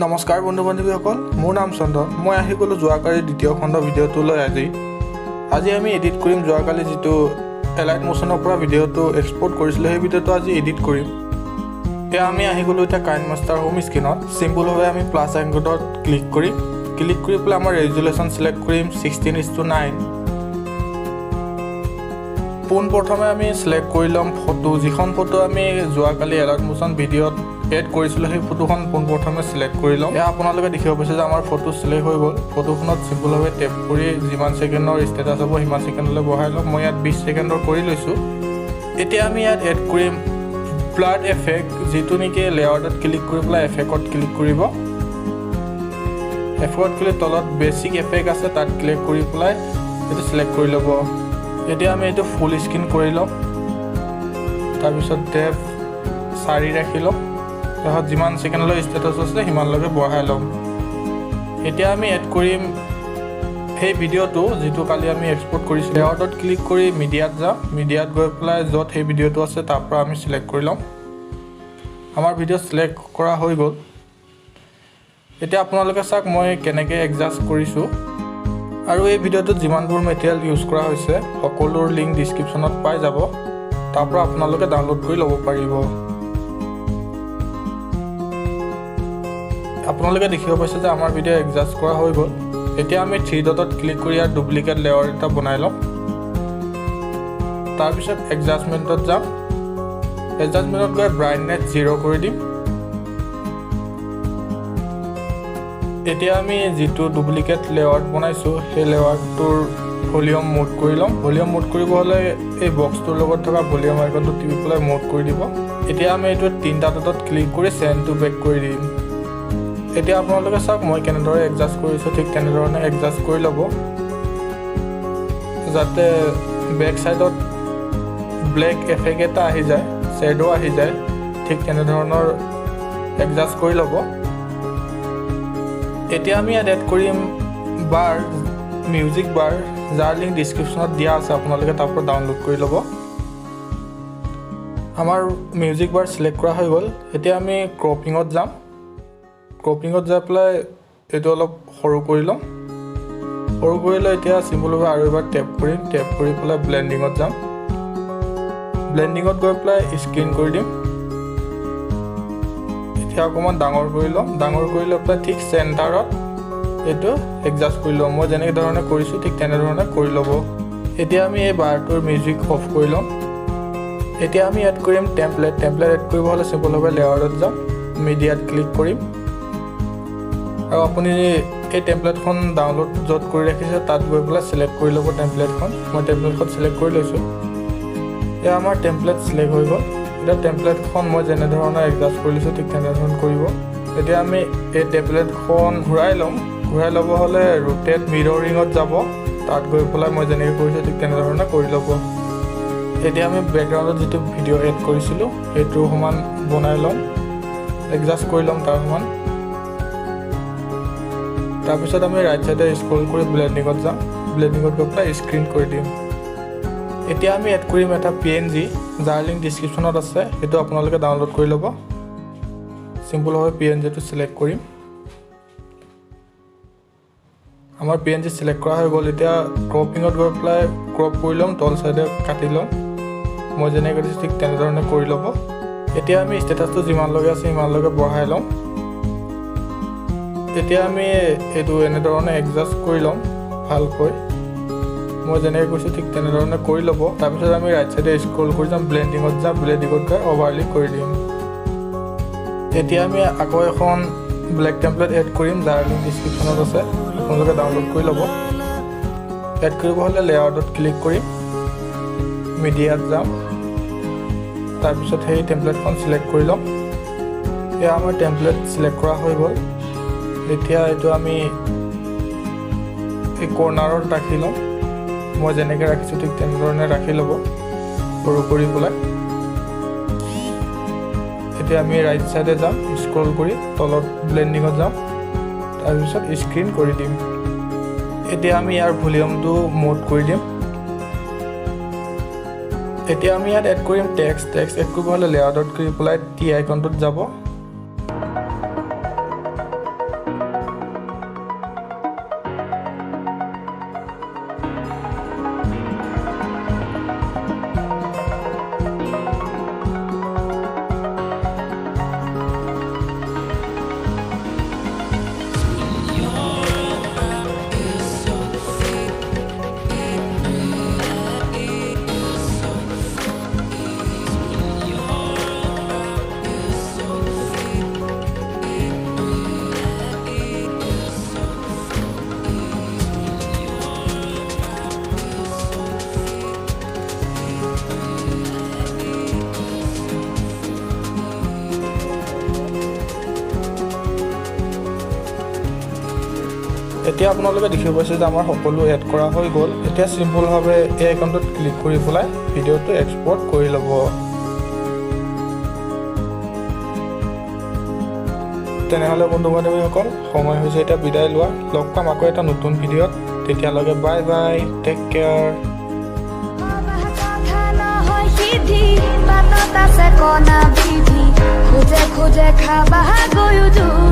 নমস্কাৰ বন্ধু বান্ধৱীসকল, মোৰ নাম চন্দন। মই আহি গ'লোঁ যোৱাকালিৰ দ্বিতীয় খণ্ড ভিডিঅ'টো লৈ। আজি আজি আমি এডিট কৰিম। যোৱাকালি যিটো এলাইট মোশ্যনৰ পৰা ভিডিঅ'টো এক্সপৰ্ট কৰিছিলোঁ, সেই ভিডিঅ'টো আজি এডিট কৰিম। এতিয়া আমি আহি গ'লোঁ এতিয়া কাইন মাষ্টাৰ হোম স্ক্ৰীণত। চিম্পুলভাৱে আমি প্লাছ আইকনত ক্লিক কৰিম। ক্লিক কৰি পেলাই আমাৰ ৰেজুলেশ্যন চিলেক্ট কৰিম 16:9। পোনপ্ৰথমে আমি চিলেক্ট কৰি ল'ম ফটো। যিখন ফটো আমি যোৱাকালি এলাইট মোশ্যন ভিডিঅ'ত এড কৰিছিলোঁ, সেই ফটোখন পোনপ্ৰথমে চিলেক্ট কৰি ল'ম। এয়া আপোনালোকে দেখিব পাইছে যে আমাৰ ফটো চিলেক্ট হৈ গ'ল। ফটোখনত চিম্পুলভাৱে টেপ কৰি যিমান ছেকেণ্ডৰ ষ্টেটাছ হ'ব, সিমান ছেকেণ্ডলৈ বঢ়াই ল'ম। মই ইয়াত 20 ছেকেণ্ডৰ কৰি লৈছোঁ। এতিয়া আমি ইয়াত এড কৰিম ব্লাৰ এফেক্ট, যিটো নেকি লেয়াৰটোত ক্লিক কৰি পেলাই এফেক্টত ক্লিক কৰিব। এফেক্টত ক্লিক তলত বেছিক এফেক্ট আছে, তাত ক্লিক কৰি পেলাই এইটো চিলেক্ট কৰি ল'ব। এতিয়া আমি এইটো ফুল স্ক্ৰীণ কৰি ল'ম। তাৰপিছত ডেপ্থ 4 ৰাখি ল'ম। তাৰপিছত যিমান ছেকেণ্ডলৈ ষ্টেটাছ আছে, সিমানলৈকে বঢ়াই ল'ম। এতিয়া আমি এড কৰিম সেই ভিডিঅ'টো, যিটো কালি আমি এক্সপৰ্ট কৰিছিলোঁ। লেয়াৰটোত ক্লিক কৰি মিডিয়াত যাম। মিডিয়াত গৈ পেলাই য'ত সেই ভিডিঅ'টো আছে, তাৰ পৰা আমি চিলেক্ট কৰি ল'ম। আমাৰ ভিডিঅ' চিলেক্ট কৰা হৈ গ'ল। এতিয়া আপোনালোকে চাওক মই কেনেকৈ এডজাষ্ট কৰিছোঁ। আৰু এই ভিডিঅ'টোত যিমানবোৰ মেটেৰিয়েল ইউজ কৰা হৈছে, সকলোৰ লিংক ডিছক্ৰিপশ্যনত পাই যাব। তাৰ পৰা আপোনালোকে ডাউনলোড কৰি ল'ব পাৰিব। আপোনালোকে দেখিব পাইছে যে আমাৰ ভিডিঅ' এডজাষ্ট কৰা হৈ গ'ল। এতিয়া আমি থ্ৰী ডটত ক্লিক কৰি ইয়াৰ ডুপ্লিকেট লেয়াৰ এটা বনাই ল'ম। তাৰপিছত এডজাষ্টমেণ্টত যাম। এডজাষ্টমেণ্টত গৈ ব্ৰাইটনেছ 0 কৰি দিম। এতিয়া আমি যিটো ডুপ্লিকেট লেয়াৰ বনাইছোঁ, সেই লেয়াৰটোৰ ভলিউম মুভ কৰি ল'ম। ভলিউম মুভ কৰিব হ'লে এই বক্সটোৰ লগত থকা ভলিউম আইকনটো টিপি পেলাই মুভ কৰি দিব। এতিয়া আমি এইটো তিনিটা ডটত ক্লিক কৰি চেণ্ড টু বেক কৰি দিম। এতিয়া আপোনালোকে চাওক মই কেনেদৰে এডজাষ্ট কৰিছোঁ, ঠিক তেনেধৰণে এডজাষ্ট কৰি ল'ব, যাতে বেক চাইডত ব্লেক এফেক্ট এটা আহি যায়, শ্বেডো আহি যায়। ঠিক তেনেধৰণৰ এডজাষ্ট কৰি ল'ব। এতিয়া আমি ইয়াত এড কৰিম বাৰ, মিউজিক বাৰ, যাৰ লিংক ডিছক্ৰিপশ্যনত দিয়া আছে। আপোনালোকে তাৰ পৰা ডাউনলোড কৰি ল'ব। আমাৰ মিউজিক বাৰ চিলেক্ট কৰা হৈ গ'ল। এতিয়া আমি ক্ৰপিঙত যাম। ক্ৰপিঙত যাই পেলাই এইটো অলপ সৰু কৰি ল'ম। সৰু কৰি লৈ এতিয়া চিম্পলভাৱে আৰু এবাৰ টেপ কৰিম। টেপ কৰি পেলাই ব্লেণ্ডিঙত যাম। ব্লেণ্ডিঙত গৈ পেলাই স্ক্ৰীণ কৰি দিম। এতিয়া অকণমান ডাঙৰ কৰি ল'ম। ডাঙৰ কৰি লৈ পেলাই ঠিক চেণ্টাৰত এইটো এডজাষ্ট কৰি ল'ম। মই যেনেকৈ ধৰণে কৰিছোঁ, ঠিক তেনেধৰণে কৰি ল'ব। এতিয়া আমি এই বাৰটোৰ মিউজিক অফ কৰি ল'ম। এতিয়া আমি এড কৰিম টেম্পলেট। টেম্পলেট এড কৰিব হ'লে চিম্পলভাৱে লেয়াৰত যাম, মিডিয়াত ক্লিক কৰিম আৰু আপুনি এই টেম্পলেটখন ডাউনলোড য'ত কৰি ৰাখিছে, তাত গৈ পেলাই চিলেক্ট কৰি ল'ব টেম্পলেটখন। মই টেম্পলেটখন চিলেক্ট কৰি লৈছোঁ। এয়া আমাৰ টেম্পলেট চিলেক্ট হৈ গ'ল। এতিয়া টেম্পলেটখন মই যেনেধৰণে এডজাষ্ট কৰি লৈছোঁ, ঠিক তেনেধৰণে কৰিব। এতিয়া আমি এই টেম্পলেটখন ঘূৰাই ল'ম। ঘূৰাই ল'ব হ'লে ৰোটেট মিৰৰিঙত যাব। তাত গৈ পেলাই মই যেনেকৈ কৰিছোঁ, ঠিক তেনেধৰণে কৰি ল'ব। এতিয়া আমি বেকগ্ৰাউণ্ডত যিটো ভিডিঅ' এড কৰিছিলোঁ, সেইটোৰ সমান বনাই ল'ম, এডজাষ্ট কৰি ল'ম তাৰ সমান। তাৰপিছত আমি ৰাইট চাইডে স্ক্ৰল কৰি ব্লেণ্ডিঙত যাম। ব্লেণ্ডিঙত গৈ পেলাই স্ক্ৰীণ কৰি দিম। এতিয়া আমি এড কৰিম এটা পিএনজি, যাৰ লিংক ডিছক্ৰিপশ্যনত আছে। সেইটো আপোনালোকে ডাউনলোড কৰি ল'ব। চিম্পলভাৱে পিএনজিটো চিলেক্ট কৰিম। আমাৰ পিএনজি চিলেক্ট কৰা হৈ গ'ল। এতিয়া ক্ৰপিঙত গৈ পেলাই ক্ৰপ কৰি ল'ম, তল চাইডে কাটি ল'ম। মই যেনেকৈ কৰিছোঁ, ঠিক তেনেধৰণে কৰি ল'ব। এতিয়া আমি ষ্টেটাছটো যিমানলৈকে আছে, সিমানলৈকে বঢ়াই ল'ম। এতিয়া আমি এইটো এনেধৰণে এডজাষ্ট কৰি ল'ম ভালকৈ। মই যেনেকৈ কৈছোঁ, ঠিক তেনেধৰণে কৰি ল'ব। তাৰপিছত আমি ৰাইট চাইডে স্ক্ৰল কৰি যাম, ব্লেণ্ডিঙত যাম। ব্লেণ্ডিঙত গৈ অভাৰলে কৰি দিম। এতিয়া আমি আকৌ এখন ব্লেক টেম্পলেট এড কৰিম, যাৰ লিংক ডিছক্ৰিপশ্যনত আছে। আপোনালোকে ডাউনলোড কৰি ল'ব। এড কৰিব হ'লে লেয়াৰটোত ক্লিক কৰিম, মিডিয়াত যাম, তাৰপিছত সেই টেম্পলেটখন চিলেক্ট কৰি ল'ম। এয়া আমাৰ টেম্পলেট চিলেক্ট কৰা হৈ গ'ল। এতিয়া এইটো আমি এই কৰ্ণাৰত ৰাখি ল'ম। মই যেনেকৈ ৰাখিছোঁ, ঠিক তেনেধৰণে ৰাখি ল'ব সৰু কৰি পেলাই। এতিয়া আমি ৰাইট চাইডে যাম, স্ক্ৰল কৰি তলত ব্লেণ্ডিঙত যাম, তাৰপিছত স্ক্ৰীণ কৰি দিম। এতিয়া আমি ইয়াৰ ভলিউমটো মোড কৰি দিম। এতিয়া আমি ইয়াত এড কৰিম টেক্সট। টেক্সট এড কৰিব হ'লে লেয়াৰটোত কৰি পেলাই টি আইকনটোত যাব। এতিয়া আপোনালোকে দেখিব পাইছে যে আমাৰ সকলো এড কৰা হৈ গ'ল। এতিয়া চিম্পলভাৱে এই আইকনটোত ক্লিক কৰি পেলাই ভিডিঅ'টো এক্সপৰ্ট কৰি ল'ব। তেনেহ'লে বন্ধু বান্ধৱীসকল, সময় হৈছে এতিয়া বিদায় লোৱা। লগ পাম আকৌ এটা নতুন ভিডিঅ'ত। তেতিয়ালৈকে বাই বাই, টেক কেয়াৰ। কথা নহয় সিধি, বাটত আছে কণা বিধি, খোজে খোজে খাবা গৈও।